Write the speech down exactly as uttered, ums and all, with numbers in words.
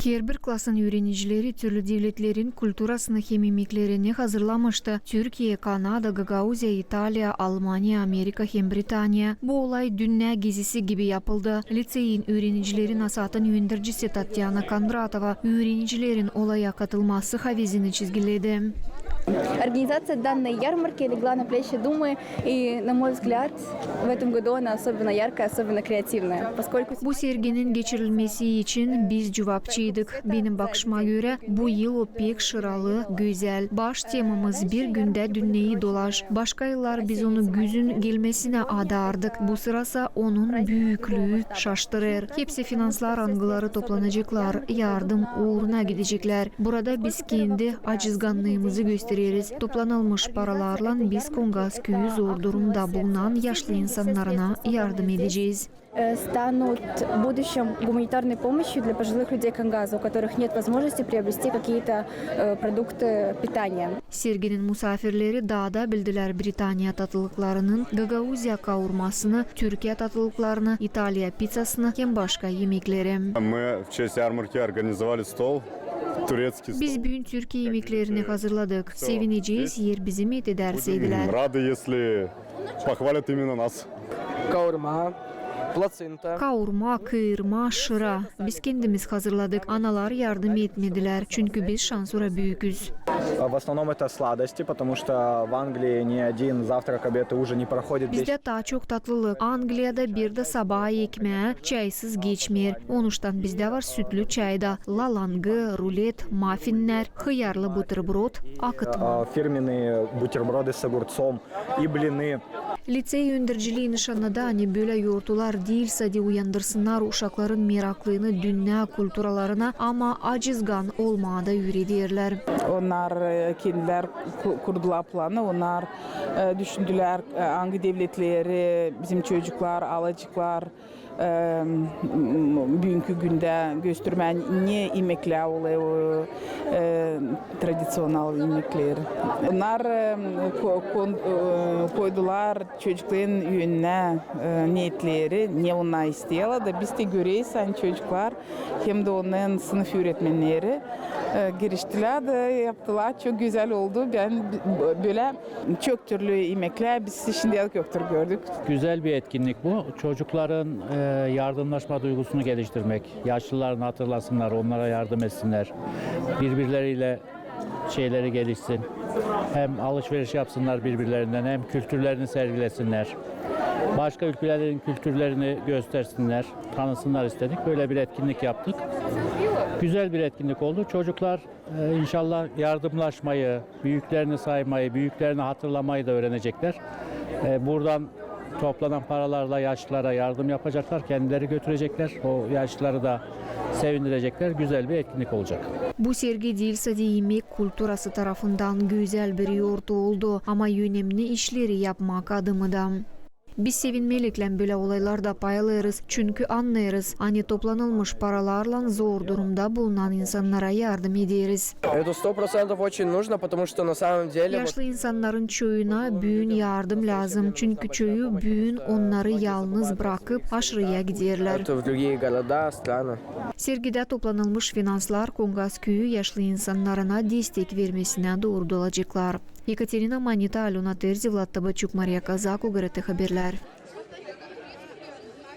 Herbir klasın üürenicileri türlü devletlerin kulturasını hem imeklerini hazırlamıştı: Türkiye, Kanada, Gagauziya, İtaliya, Almaniya, Amerika hem Britaniya. Bu olay dünnä gezisi gibi yapıldı. Liţeyin üürenicileri nasaatın öndercisi Tatyana Kondratova üürenicilerin olaya katılması havezini çizgiledi. Организация данной ярмарки легла на плечи Думы, и, на мой взгляд, в этом году она особенно яркая, особенно креативная, поскольку... Bu serginin geçirilmesi için biz cuvapçıydık. Benim bakışıma görä, bu yıl o pek şıralı, gözäl. Baş temamız: bir gündä dünneyi dolaş. Başka yıllar biz onu güzün gelmesinä adardık. Bu sırasa onun büüklüü şaştırêr. Hepsi finanslar, angıları toplanaceklar, yardım uuruna gideceklär. Burada biz kendi acizgannıımızı göstereriz. Toplanılmış paralarlan biz Kongaz küüyü zor durumda bulunan yaşlı insannarına yardım edecez. Э, станут будущим гуманитарной помощью для пожилых людей Кангаза, у которых нет возможности приобрести какие-то, э, продукты питания. Serginin musaafirleri daa da bildilär Britaniya tatlılıklarının, Gagauziya kaurmasını, Türkiya tatlılıklarını, İtaliya pitsasını hem başka imekleri. Мы в честь ярмарки организовали стол турецкий. Biz büün Türkiye imeklerini hazırladık. Sevinecez, eer bizi met edärseydilär. Рады, если похвалят именно нас. Каурма, плацента. Kaurma, kıırma, şıra. Biz kendimiz hazırladık. Analar yardım etmedilär, çünkü biz şansora büüküz. В основном это сладости, потому что в Англии ни один завтрак, обед и ужин не проходит без... Bizdä taa çok tatlılık. Angliyada bir dä sabaa ekmää çaysız geçmeer. Onuştan bizdä var sütlü çay da, lalangı, rulet, mafinnär, hıyarlı buterbrod, akıtma. Фирменные бутерброды с огурцом и блины. Liţey öndercilii nışannadı, ani bölä yortular diil sade uyandırsınnar uşakların meraklını dünnä kulturalarına, ama acizgan olmaa da üürederlär. Onnar, e, kendilär ku-, kurdular planı, onnar, e, düşündülär, e, angı devletleri bizim çocuklar alaceklar, e, m-, m-, büünkü gündä göstermää, ne imeklär olêr, e, tradiţional imeklär. Onnar, e, ko-, kon-, e, koydular çocukların önünä, e, neetleri, ne onnar isteerlär da biz dä göreriz, ani çocuklar hem dä onların sınıf üüretmenneri, e, giriştilär da yaptılar. Çok gözäl oldu. Bän b-, bölä çok türlü imeklär biz şindiyä kadar gördük. Güzel bir etkinlik bu. Çocukların, e, yardımlaşma duygusunu geliştirmek, yaşlılarını hatırlasınlar, onlara yardım etsinler. Birbirleriyle şeyleri gelişsin. Hem alışveriş yapsınlar birbirlerinden, hem kültürlerini sergilesinler. Başka ülkelerin kültürlerini göstersinler, tanısınlar istedik. Böyle bir etkinlik yaptık. Güzel bir etkinlik oldu. Çocuklar, e, inşallah yardımlaşmayı, büyüklerini saymayı, büyüklerini hatırlamayı da öğrenecekler. E, buradan toplanan paralarla yaşlılara yardım yapacaklar, kendileri götürecekler, o yaşlıları da sevindirecekler. Güzel bir etkinlik olacak. Bu sergi diil sade imek kulturası tarafından gözäl bir yortu oldu, ama önemni işleri yapmak adımı da. Biz sevinmeliklän bölä olaylarda paylaşêrız, çünkü annêêrız, ani toplanılmış paralarlan zor durumda bulunan insannara yardım ederiz. Это сто процентов очень нужно, потому что на самом деле вот... Yaşlı insannarın çoyuna büün yardım lääzım, çünkü çoyu büün onnarı yalnız brakıp aşırıya giderlär. Это в другие города, страны. Sergidä toplanılmış finanslar Kongaz küüyü yaşlı insannarına destek vermesinä doorudulaceklar. Ekaterina Manita, Alöna Terzi, Vlad Tabaçuk, Mariya Kazak, OGRT Haberlär.